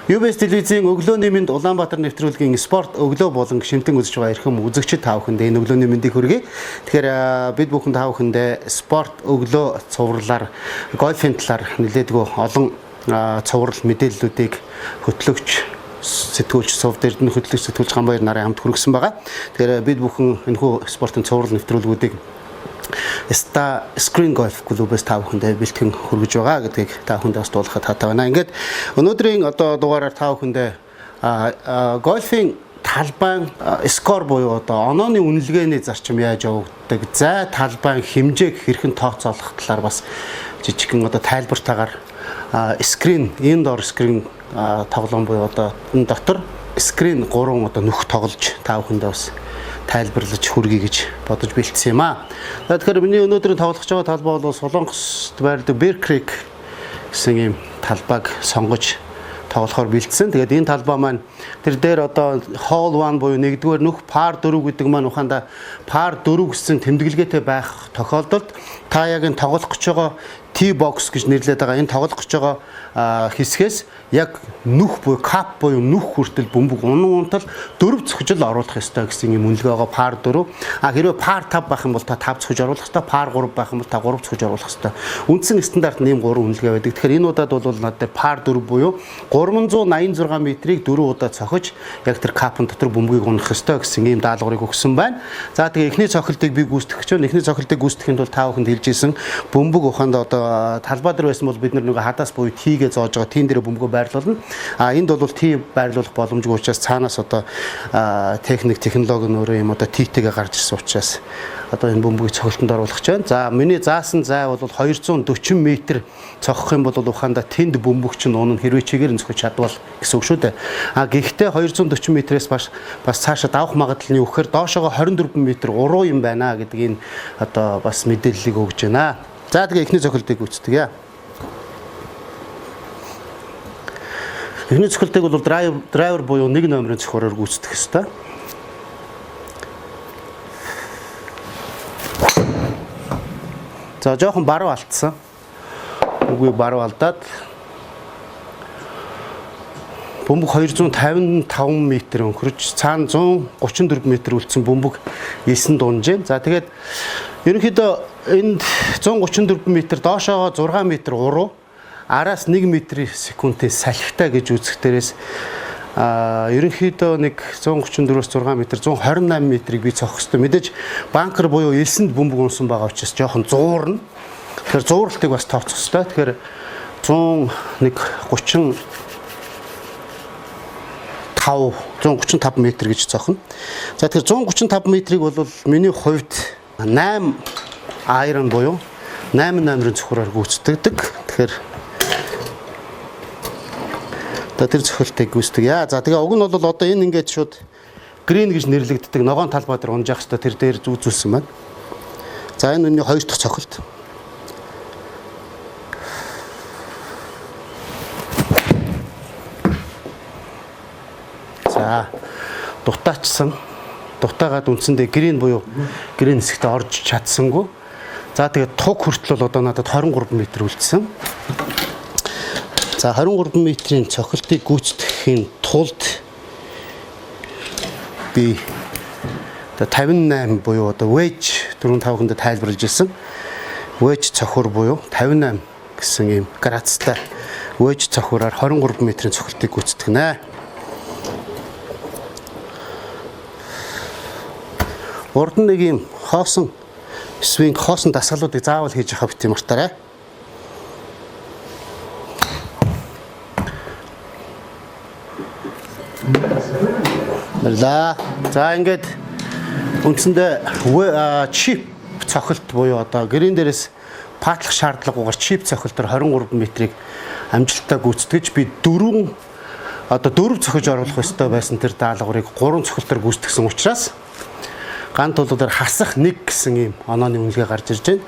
UBS телевизийн өглөөний мэнд Улаанбаатар нэвтрүүлгийн спорт өглөө болон шимтэн үзэж байгаа эрхэм үзэгчид та бүхэндээ энэ өглөөний мэндийг хүргэе. Тэгэхээр бид бүхэн та бүхэндээ спорт өглөө цувралаар гольфын талаар нэлээдгүй олон цуврал мэдээллүүдийг хөтлөгч сэтгүүлч Сувд Эрдэнэ хөтлөгч сэтгүүлч Гамбаяр нарын хамт хүргэсэн байгаа. Тэгэхээр бид бүхэн энэхүү спортын цуврал нэвтрүүлгүүдийг Ста Screen Golf клубээс та бүхэндээ бэлтгэн хүргэж байгаа гэдгийг та бүхэндээ бас дуулахад таатай байна. Ингээд өнөөдрийн одоо дугаараар та бүхэндээ гольфын талбайн score буюу одоо онооны үнэлгээний зарчим яаж явагддаг, зай талбайн хэмжээг хэрхэн тооцоолох талаар бас жижигхэн одоо тайлбартаагаар screen indoor screen тоглоом буюу одоо энэ дотор screen 3 одоо нүх тоглож та бүхэндээ бас тайлбарлаж хүргэе гэж бодож бэлдсэн юм аа. Тэгэхээр миний өнөөдрийн тоглох байгаа талбай бол Солонгост байрдаг Bear Creek гэсэн ийм талбайг сонгож тоглохоор бэлдсэн. Тэгээд энэ талбай маань тэр дээр одоо hole 1 буюу нэгдүгээр нүх par 4 гэдэг маань ухаанда par 4 гэсэн тэмдэглэгээтэй байх тохиолдолд та яг энэ тоглох гэж байгаа tee box гэж нэрлэдэг байгаа энэ тоглох гэж байгаа хэсгээс яг нүх буюу cup буюу нүх хүртэл бөмбөг унан унтал дөрөв цохижил оруулах ёстой гэсэн юм үнэлгээ байгаа par 4. А хэрвээ par 5 байх юм бол та 5 цохиж оруулах ёстой, par 3 байх юм бол та 3 цохиж оруулах ёстой. Үндсэн стандарт нь ийм 3 үнэлгээ байдаг. Тэгэхээр энэ удаад бол над дээр par 4 буюу 386 метрийг 4 удаа цохиж яг тэр cup ын дотор бөмбөгийг унах ёстой гэсэн ийм даалгаврыг өгсөн байна. За тэгээ эхний цохилтыг би гүйцэтгэх гэж байна. Эхний цохилтыг гүйцэтгэхийн тулд та бүхэнд хэлж ирсэн бөмбөг ухаанд одоо талбай дээр байсан бол бид нөгөө хадаас буюу tee гээ зоож байгаа tee н дээр бөмбөгөө байрлуулна. А энд бол tee байрлуулах боломжгүй учраас цаанаас одоо техник технологи нь өөрөө юм одоо tee тэйгээ гарч ирсэн учраас одоо энэ бөмбөгийг цохилтонд оруулах гэж байна. За миний заасан зай бол 240 м цохих юм бол ухаандаа тэнд бөмбөг чинь унана хэрвээ чигээр нь цохиж чадвал гэсэн үг шүү дээ. А гэхдээ 240 метрээс бас цаашаа давах магадлал нь юу гэхээр доошоогоо 24 м уруу юм байна гэдэг энэ одоо бас мэдээллийг өгж байна. За тэгээ эхний цохилтыг гүйцэтгэе. Эхний цохилтыг бол driver буюу нэг номерын цохиороор гүйцэтгэх ёстой. За жоохон баруун алдсан. Үгүй, баруун алдаад бөмбөг 255 м өнхөрж цаана 134 м үлдсэн бөмбөг элсэнд унаж байна. За тэгээд ерөнхийдөө энд 134 м доошоогоо 6 м уруу араас 1 м секундын салхитай гэж үзэх дээрээс ерөнхийдөө нэг 134-өөс 6 м 128 м-ийг би цохих хэрэгтэй. Мэдээж bunker буюу элсэнд бөмбөг унсан байгаа учраас жоохон зуурна. Тэгэхээр зууралтыг бас тооцох хэрэгтэй. Тэгэхээр 101 35 135 м гэж цохно. За тэгэхээр 135 м-ийг бол миний хувьд 8 iron буюу 8 номерын цохиураар гүйцэтгэдэг. Тэгэхээр одоо тэр цохилтыг гүйцэтгэе. За тэгээ уг нь бол одоо энэ ингээд шууд green гэж нэрлэгддэг ногоон талбай дээр унжаах хэрэгтэй, тэр дээр зүүзүүлсэн байна. За энэ миний хоёр дахь цохилт. За дутаачсан. Дутаагаад үндсэндээ green буюу green хэсэгтээ орж чадсангүй. За тэгээд туг хүртэл бол одоо надад 23 м үлдсэн. За 23 м-ийн цохилтыг гүйцэтгэхийн тулд би одоо 58 буюу одоо wedge түрүүн та бүхэндээ тайлбарлаж ирсэн. Wedge цохиур буюу 58 гэсэн ийм градустай wedge цохиураар 23 м-ийн цохилтыг гүйцэтгэнэ. Урд нь нэг ийм хоосон swing, хоосон дасгалуудыг заавал хийж явах бити мартаарай. Баярлаа. За ингээд үндсэндээ chip цохилт буюу одоо green дээрээс putt лах шаардлагагүйгээр chip цохилтоор 23 метрийг амжилттай гүйцэтгэж би дөрвөн одоо дөрөв цохиж оруулах ёстой байсан тэр даалгаврыг гурван цохилтоор гүйцэтгсэн учраас ганц тулгаар хасах нэг гэсэн ийм онооны үнэлгээ гарч ирж байна.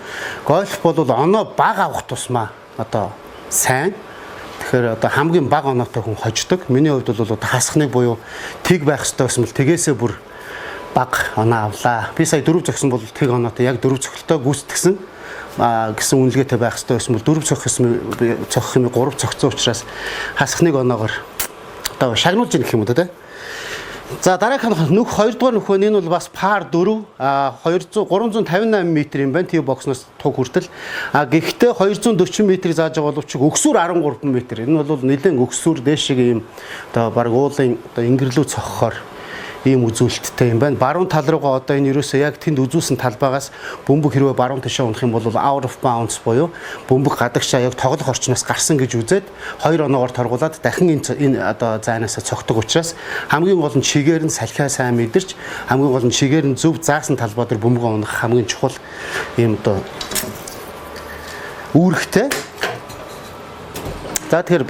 Гольф бол оноо бага авах тусмаа одоо сайн. Тэгэхээр одоо хамгийн бага оноотой хүн хождог. Миний хувьд бол одоо хасах нэг буюу тэг байх ёстой гэсэн бол тэгээсээ бүр бага оноо авлаа. Би сая дөрөв зогсон бол тэг оноотой яг дөрөв цохилтоо гүйцэтгсэн гэсэн үнэлгээтэй байх ёстой байсан бол дөрөв цохих юм, цохих юм гурав цогцсон учраас хасах нэг оноогоор Одоо шагнуулж ийн гэх юм уу те. За дараагийнх нь нүх 2 дугаар нүх байна. Энэ бол бас par 4 200 358 м юм байна. Tee box-ноос туг хүртэл. А гэхдээ 240 м зааж байгаа боловч өгсүүр 13 м. Энэ бол нэлээд өгсүүр дээшиг ийм одоо баг уулын одоо ингэрлүү цохохоор ийм үзүүлэлттэй юм байна. Баруун тал руугаа одоо энэ ерөөсөө яг тэнд үзүүлсэн талбайгаас бөмбөг хэрвээ баруун тишээ унах юм бол out of bounds буюу бөмбөг гадагшаа яг тоглох орчноос гарсан гэж үзээд хоёр оноогоор торгуулад дахин энэ одоо зайнаасаа цогтөг учраас хамгийн гол нь чигээр нь салхиа сайн мэдэрч, хамгийн гол нь чигээр нь зөв заасан талбай дээр бөмбөгөө унах хамгийн чухал ийм одоо үүрэгтэй. За, тэгэхээр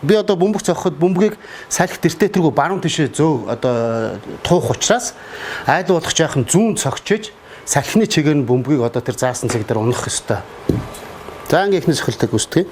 би одоо бөмбөг цохиход бөмбөгийг салхи дэртээ тэргүй баруун тишээ зөө одоо туух учраас айл болох жаахан зүүн цогчиж, салхины чигээр нь бөмбөгийг одоо тэр заасан цэг дээр унах ёстой. За, ингээ эхний цохилтыг гүйцэтгэе.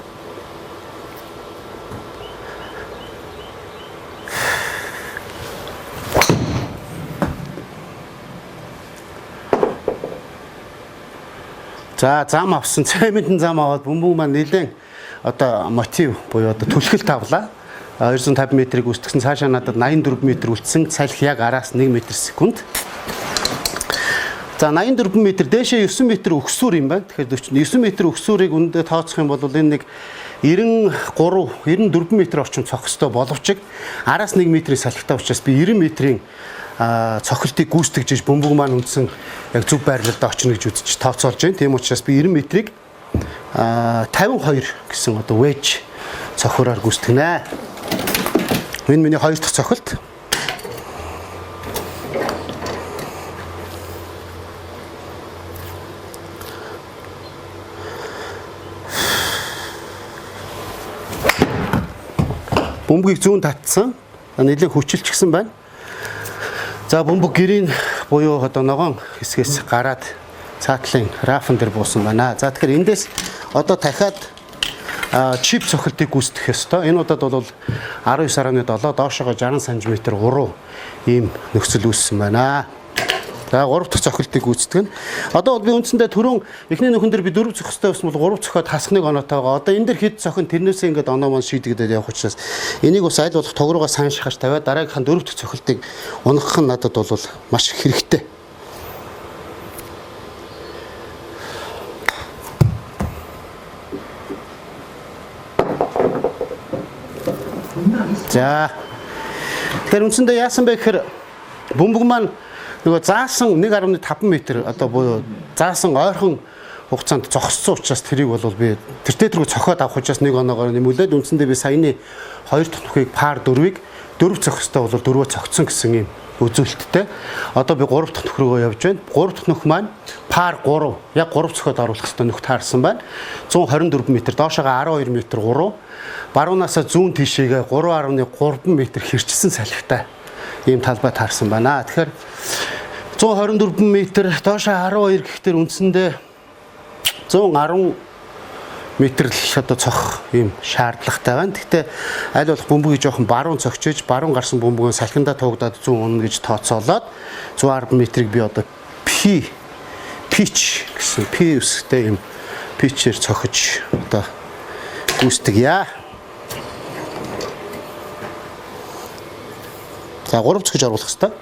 За, зам авсан, цементэн зам аваад бөмбөг маань нэлээд одоо мотив буюу одоо түлхэлт авлаа. 250 метрийг үүсгэсэн, цаашаа надад 84 м үлдсэн, салхи яг араас 1 м секунд. За, 84 м, дээшээ 9 м өгсүүр юм байна. Тэгэхээр 49 м өгсүүрийг үндэ тооцох юм бол энэ нэг 93 94 м орчим цохих ёстой боловч араас 1 м-ийн салхитай учраас би 90 м-ийн цохилтыг гүйцэтгэж бөмбөг маань үндсэн яг зөв байрлалд очно гэж үзэж тооцоолж байна. Тийм учраас би 90 м-ийг 52 гэсэн одоо wedge цохиороор гүйцэтгэнэ. Энэ миний хоёр дахь цохилт. Бөмбөгийг зүүн татсан. Нэлээд хүчилчихсэн байна. За, бөмбөг green буюу одоо ногоон хэсгээс гараад цаатлын rough-ан дээр буусан байна. За, тэгэхээр эндээс одоо дахиад chip цохилтыг гүйцэтгэх ёстой. Энэ удаад бол 19.7, доошогоо 60 см уруу ийм нөхцөл үүссэн байна. За, гурав дахь цохилтыг гүйцэтгэн. Одоо бол би үндсэндээ түрүүн эхний нөхөн дээр би дөрөв цохих ёстой байсан бол гурав цохиод хасхныг оноотойгоо. Одоо энэ дэр хэд цохин, тэрнээсээ ингээд оноо мон шийдэгдээд явах учраас энийг бас аль болох туг руугаа сайн шахаж тавиад дараагийнх нь дөрөв дахь цохилтыг унагах нь надад бол маш их хэрэгтэй. За. Тэгэхээр үндсэндээ яасан бэ гэхээр бөмбөг маань нөгөө заасан 1.5 м одоо буюу заасан ойрхон хугацаанд зогссон учраас тэрийг бол би тэртээ тэргүй цохиод авах учраас нэг оноогоор нэмүүлээд үндсэндээ би саяны хоёр дахь нөхийг par 4-ийг дөрөв цохих ёстой бол дөрвөө цогцсон гэсэн юм үзүүлэлттэй. Одоо би гурав дахь нөх рүүгээ явж байна. Гурав дахь нөх маань par 3, яг 3 цохиод оруулах ёстой нөх таарсан байна. 124 м, доошоогоо 12 м 3, баруунаасаа зүүн тийшээгээ 3.3 м хэрчсэн салхитай ийм талбай таарсан байна. Тэгэхээр 124 м, доошоо 12 гэхтэр үндсэндээ 110 метр л одоо цох ийм шаардлагатай байна. Гэхдээ аль болох бөмбөгийг жоохон баруун цогчиж, баруун гарсан бөмбөгөө салхиндаа туугдаад зүүн унана гэж тооцоолоод 110 метрийг би одоо P pitch гэсэн P үсгтэй ийм pitch-ээр цохиж одоо гүйцэтгэе. За, 3 цохиж оруулах хэрэгтэй.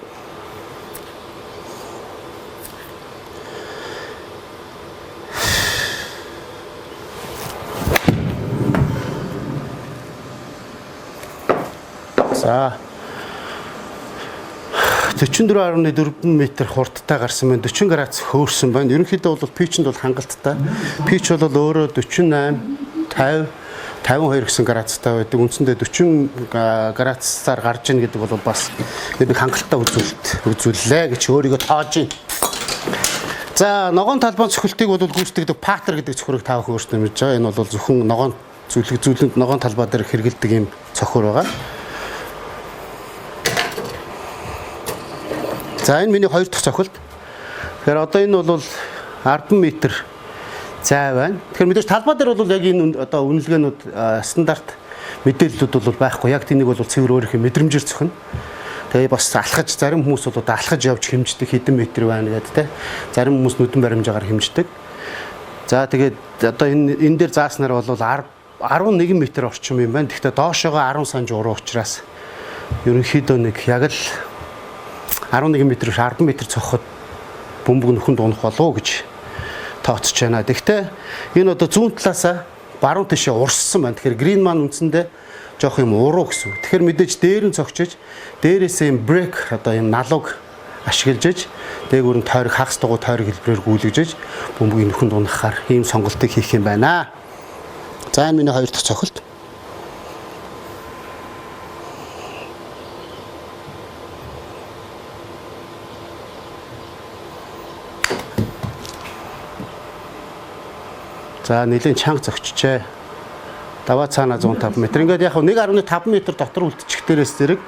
За, 44.4 м хурдтай гарсан байна. 40 градус хөөрсөн байна. Ерөнхийдөө бол pitch-энд бол хангалттай. Pitch бол өөрөө 48, 50, 52 гэсэн градустай байдаг. Үндсэндээ 40 градусаар гарч ийн гэдэг бол бас нэг хангалттай үзүүлэлт үзүүллээ гэж өөрийгөө тоож байна. За, ногоон талбайн цохилтыг бол гүйцэтгэдэг putter гэдэг цохиурыг та бүхэн өөрсдөө мэдж байгаа. Энэ бол зөвхөн ногоон зүйлэг зүйлэнд, ногоон талбай дээр хэрэгэлдэг ийм цохиур байгаа. За, энэ миний хоёр дахь цохилт. Тэгэхээр одоо энэ бол 10 м зай байна. Тэгэхээр мэдээж талбай дээр бол яг энэ одоо үнэлгээнүүд, стандарт мэдээллүүд бол байхгүй. Яг тэнийг бол цэвэр өөрийнх нь мэдрэмжээр цохино. Тэгээ бас алхаж, зарим хүмүүс бол одоо алхаж явж хэмждэг, хэдэн метр байна гэдэг те. Зарим хүмүүс нүдэн баримжаагаар хэмждэг. За, тэгээд одоо энэ дээр зааснаар бол 10 11 м орчим юм байна. Гэхдээ доошоогоо 10 санж уруу учраас ерөнхийдөө нэг яг л 11 м биш 10 м цохоход бөмбөг нөхөнд унах болов уу гэж тооцож байна. Гэхдээ энэ одоо зүүн талаасаа баруун тишээ урссан байна. Тэгэхээр green маань үндсэндээ жоох юм уруу гэсэн үг. Тэгэхээр мэдээж дээр нь цогчиж дээрээсээ юм break одоо юм налууг ашиглаж иж дээгүүр нь тойрог хагас дугуй тойрог хэлбэрээр гүйлгэж бөмбөгийг нөхөнд унахаар ийм сонголтыг хийх юм байна. За энэ миний хоёр дахь цохилт. За нэлийн чанга зогчжээ. Даваа цаана 105 м. Ингээд яг 1.5 м дотор үлдчих дээрээс зэрэг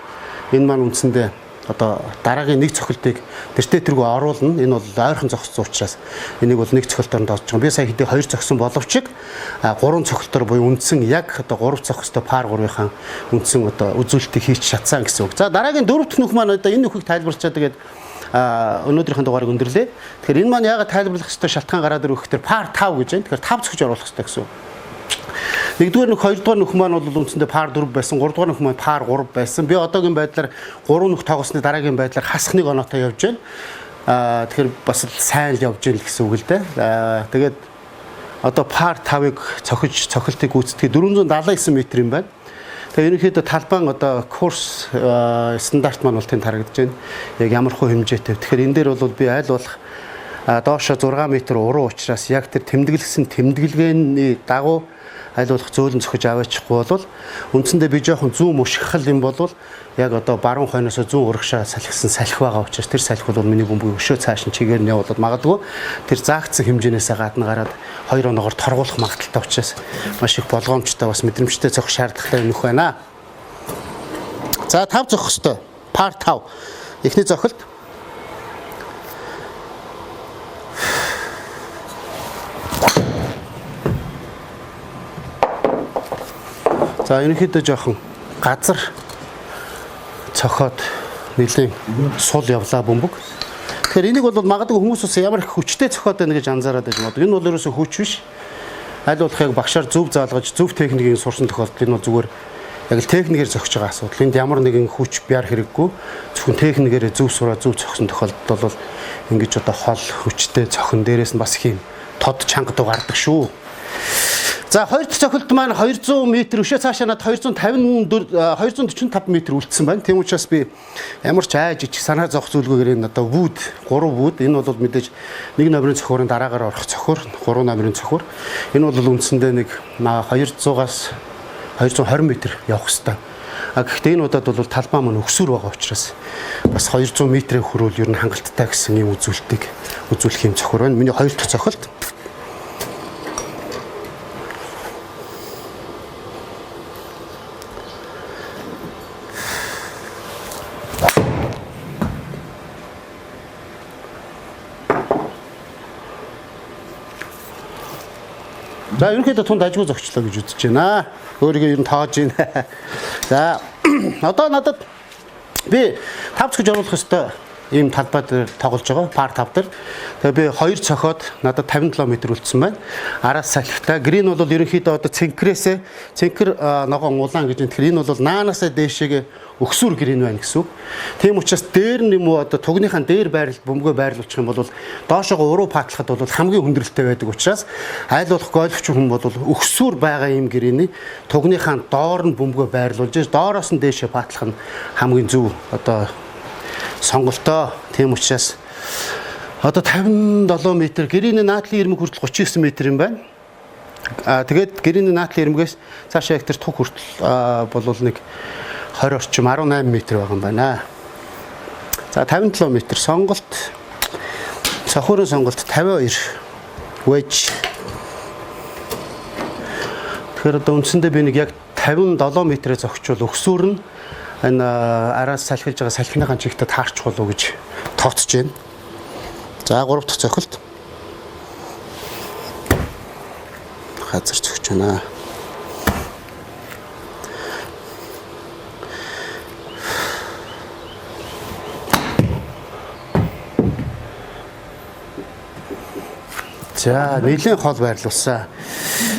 энэ маань үндсэндээ одоо дараагийн нэг цохилтыг тэртээ тэргүй оруулна. Энэ бол ойрхон зогссон учраас энийг бол нэг цохилтоор нь тооцож байгаа. Би сая хэдий хоёр зогсон боловч гурван цохилтоор буюу үндсэн яг одоо гурав цохистой пар гурвынхаа үндсэн одоо үзүүлэлтийг хийж чадсан гэсэн үг. За дараагийн дөрөв дэх нүх маань одоо энэ нүхийг тайлбарлачаа тэгээд өнөөдрийнхөө дугаарыг өндөрлөө. Тэгэхээр энэ маань яагаад тайлбарлах ёстой шалтгаан гараад ирэх гэхээр пар 5 гэж байна. Тэгэхээр 5 цохиж оруулах ёстой гэсэн үг. Нэгдүгээр нүх, хоёрдугаар нүх маань бол үндсэндээ пар 4 байсан, гуравдугаар нүх маань пар 3 байсан. Би одоогийн байдлаар 3 нүх тоглосны дараагийн байдлаар хасах нэг оноотой явж байна. Тэгэхээр бас л сайн л явж байна гэсэн үг л дээ. Тэгээд одоо пар 5-ыг цохиж цохилтыг гүйцэтгэх 479 м юм байна. Тэгээ ерөнхийдөө талбайн одоо курс стандарт маань бол тэнд харагдаж байна. Яг ямар хуу хэмжээтэй. Тэгэхээр энэ дээр бол би аль болох доошо 6 м уруу учраас яг тэр тэмдэглэсэн тэмдэглэгээний дагуу аль болох зөөлөн цохиж аваачихгүй бол үндсэндээ би жоохон зүүн мушгихал юм бол яг одоо баруун хойноосоо зүүн урагшаа салхисан салхи байгаа учраас тэр салхи бол миний бөмбөгийг өшөө цааш нь чигээр нь явуулаад магадгүй тэр заагдсан хэмжээнээсээ гадна гараад хоёр оноогоор торгуулах магадaltaй учраас маш их болгоомжтой бас мэдрэмжтэй цохих шаардлагатай нөх байна. За 5 цохих ёстой. Пар 5. Эхний цохилт. За ерөнхийдөө жоохон газар цохоод нэлийн сул явлаа бөмбөг. Тэгэхээр энийг бол магадгүй хүмүүс бас ямар их хүчтэй цохоод байна гэж анзаараад байж магадгүй. Энэ бол ерөөсөө хүч биш. Аль болох яг багшаар зөв заалгаж зөв техникийг сурсан тохиолдолд энэ бол зүгээр яг л техникээр зохиж байгаа асуудал. Энд ямар нэгэн хүч бяр хэрэггүй. Зөвхөн техникээрээ зөв сураа зөв зохисон тохиолдолд бол ингэж одоо хол хүчтэй цохон дээрээс нь бас их юм тод чанга дуу гардаг шүү. За хоёр дахь цохилт маань 200 м өшөө цаашаа над 254 245 м үлдсэн байна. Тийм учраас би ямар ч айж ичих санаа зовх зүйлгүйгээр энэ одоо вуд 3 вуд энэ бол мэдээж нэг номерын цохиорын дараагаар орох цохиор 3 номерын цохиор. Энэ бол үндсэндээ нэг 200-аас 220 м явах хэвээр. А гэхдээ энэ удаад бол талбай маань өксүр байгаа учраас бас 200 м-ийг хүрвэл ер нь хангалттай гэсэн юм үзүүлэлтийг үзүүлэх юм цохиор байна. Миний хоёр дахь цохилт. За ерөнхийдөө тунд ажгүй зогчлоо гэж үзэж байна. Өөрийгөө ер нь тоож байна. За одоо надад би 5 цохиж оруулах ёстой ийм талбай дээр тоглож байгаа. Пар 5 дээр. Тэгээ би 2 цохиод надад 57 м үлдсэн байна. Араас салхитай. Грин бол ерөнхийдөө одоо цэнкрээсээ цэнкэр ногоон улаан гэж. Тэгэхээр энэ бол наанаасаа дээшээгээ өксүр грин байна гэсэн үг. Тийм учраас дээр нь юм уу одоо тугныхаа дээр байрлал бөмбөгөө байрлуулчих юм бол доошоогоо уруу патлахад бол хамгийн хүндрэлтэй байдаг учраас аль болох гольфч хүн бол өксүр байгаа юм гриний тугныхаа доор нь бөмбөгөө байрлуулж доороос нь дээшээ патлах нь хамгийн зөв одоо сонголтоо. Тийм учраас одоо 57 м гэрээний наадлын ирмэг хүртэл 39 м юм байна. Тэгээд гэрээний наадлын ирмэгээс цаашаа яг тэр туг хүртэл болвол нэг 20 орчим 18 м байгаа юм байна. За 57 м сонголт цохиорын сонголт 52 wedge. Тэгэхээр одоо үндсэндээ би нэг яг 57 м-ээр зогчвол өксүүр нь энэ араас салхилж байгаа салхиныхаа чигтээ таарчих болов уу гэж тооцож байна. За 3 дахь цохилт. Газар цогч байна. За нэлийн хол байрлуулсан.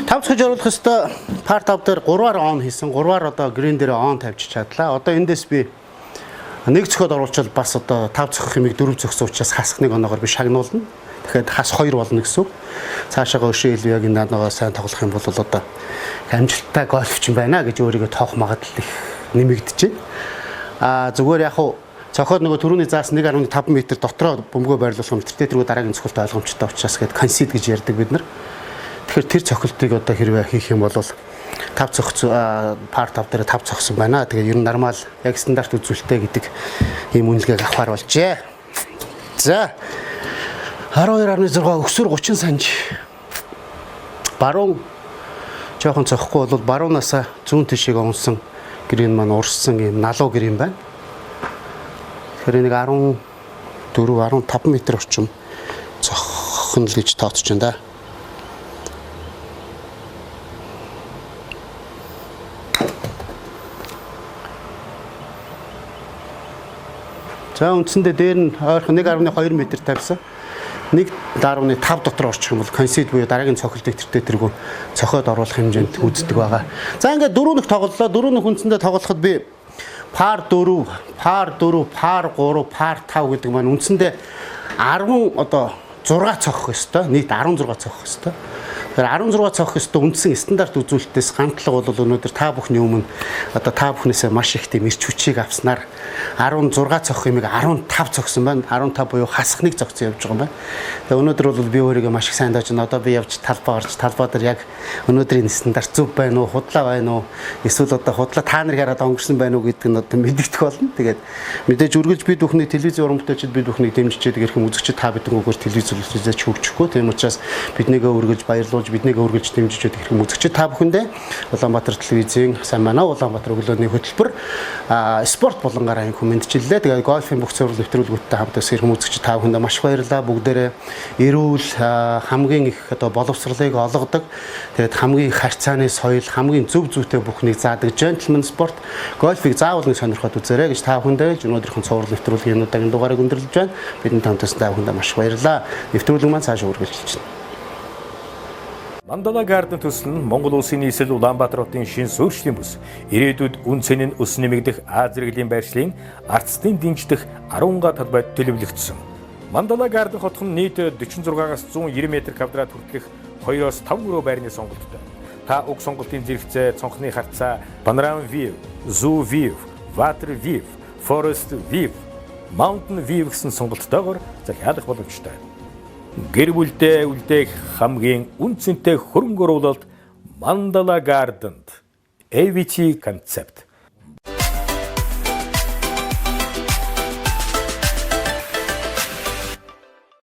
5 цохиж оруулах ёстой Par 5 дээр 3-аар on хийсэн. 3-аар одоо green дээр on тавьчих чадлаа. Одоо эндээс би нэг цохиод оруулчвал бас одоо 5 цохих юмыг 4 цохисон учраас хасах нэг оноогоор би шагнуулна. Тэгэхээр хас 2 болно гэсэн үг. Цаашаага өшөө илүү яг энэ оноогоо сайн тоглох юм бол одоо амжилттай гольфчин байна гэж өөрийгөө тоох магадлал их нэмэгдэж байна. А зүгээр яг хуу цохоод нөгөө түрүүний заас 1.5 м дотроо бөмбөгөө байрлуулах юм тэртээ тэргүй дараагийн цохилт ойлгомжтой учраас гээд concede гэж ярьдаг бид нар. Тэгэхээр тэр цохилтыг одоо хэрвээ хийх юм бол 5 цогц par 5 дээр 5 цогсон байна. Тэгээ ер нь нормал яг стандарт үзүүлэлттэй гэдэг ийм үнэлгээг авахар болжээ. За 12.6 өксөр 30 санж баруун жоохон цохгүй бол баруунаасаа зүүн тишийг онсон green маань урссан ийм налуу green байна. Тэгэхээр нэг 14 15 м орчим цохно л гэж тооцож байна да. За үндсэндээ дээр нь ойрхон 1.2 м тавьсан. 1.5 дотор орчих юм бол concede буюу дараагийн цохилтыг тэртээ тэргүй цохиод оруулах хэмжээнд үздэг байгаа. За ингээд дөрөв нөх тоглолоо. Дөрөв нөх үндсэндээ тоглоход би par 4, par 4, par 3, par 5 гэдэг маань үндсэндээ 10 одоо 6 цохих ёстой. Нийт 16 цохих ёстой. Тэгэхээр 16 цохих ёстой үндсэн стандарт үзүүлэлтээс гантлага бол өнөөдөр та бүхний өмнө одоо та бүхнээсээ маш их тийм эрч хүчийг авснаар 16 цохих юмыг 15 цохсон байна. 15 буюу хасах нэг цогцсон явж байгаа юм байна. Тэгээ өнөөдөр бол би өөрийгөө маш их сайн тоож байна. Одоо би явж талбай орж талбай дээр яг өнөөдрийн стандарт зөв байна уу, худлаа байна уу, эсвэл одоо худлаа та нар хараад өнгөрсөн байна уу гэдэг нь одоо мэдэгдэх болно. Тэгээд мэдээж үргэлж бид бүхний телевизийн уран бүтээлчид бид бүхнийг дэмжиж байдаг эрхэм үзэгчид та бидний үгээр телевиз үзүүлсээр хөгжихгүй. Тийм учраас биднийгээ үргэлж баярлуулж, биднийгээ үргэлж дэмжиж байдаг эрхэм үзэгчид та бүхэндээ Улаанбаатар телевизийн сайн байна уу Улаанбаатар өглөөний хөтөлбөр спорт булангаараа инхүү мэндчиллээ. Тэгээд гольфын бүх цуврал нэвтрүүлгүүдтэй хамт байсан эрхэм үзэгчид та бүхэндээ маш их баярлалаа. Бүгдээрээ эрүүл хамгийн их одоо боловсролыг олгодог. Тэгээд хамгийн их харьцааны соёл, хамгийн зөв зүйтэй бүхнийг заадаг gentleman спорт гольфыг заавал нэг сонирхоод үзээрэй гэж та бүхэндээ өнөөдрийнхөө цуврал нэвтрүүлгийн удаагийн дугаарыг өндөрлөж байна. Бидний хамт байсан та бүхэндээ маш их баярлалаа. Нэвтрүүлэг маань цаашаа үргэлжилж байна. Мандала Гарден төсөл нь Монгол Улсын нийслэл Улаанбаатар хотын шин суурьшлийн бүс. Ирээдүйд үн цэн нь өс нэмэгдэх Аз зэрэглэлийн байршлын ардстын дэмждэх 10 га талбайд төлөвлөгдсөн. Мандала Гарден хотхон нийт 46-аас 190 м квадрат хүртэлх 2-оос 5 өрөө байрны сонголттой. Та уг сонголтын зэрэгцээ цонхны харцаа Panorama View, Zoo View, Water View, Forest View, Mountain View гэсэн сонголттойгоор захиалах боломжтой. Гэр бүлдээ үлдээх хамгийн үн цэнтэй хөрөнгө оруулалт Мандала Гарденд AVT концепт.